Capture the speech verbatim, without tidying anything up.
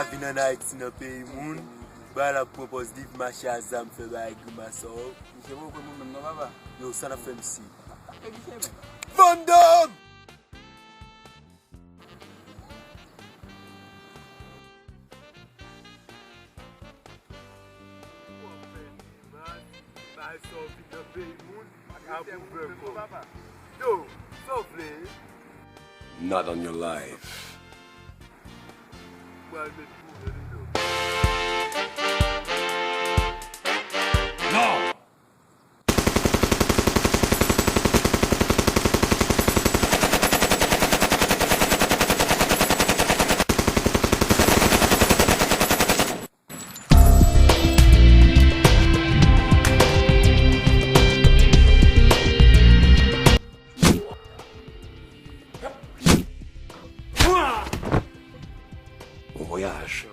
Vin ann Ayiti nan peyi moun, bagay la pran pòz liv mache a zam fè bagay grimas sa. Misye poko moun menm non papa. Yo, sa n ap fè misye? Vann dòm! Bagay sa w vin nan peyi moun, a pou fè kòb. Yo, sa w vle? Not on your life. Pral met pou vre li yo. Non! Bon voyage.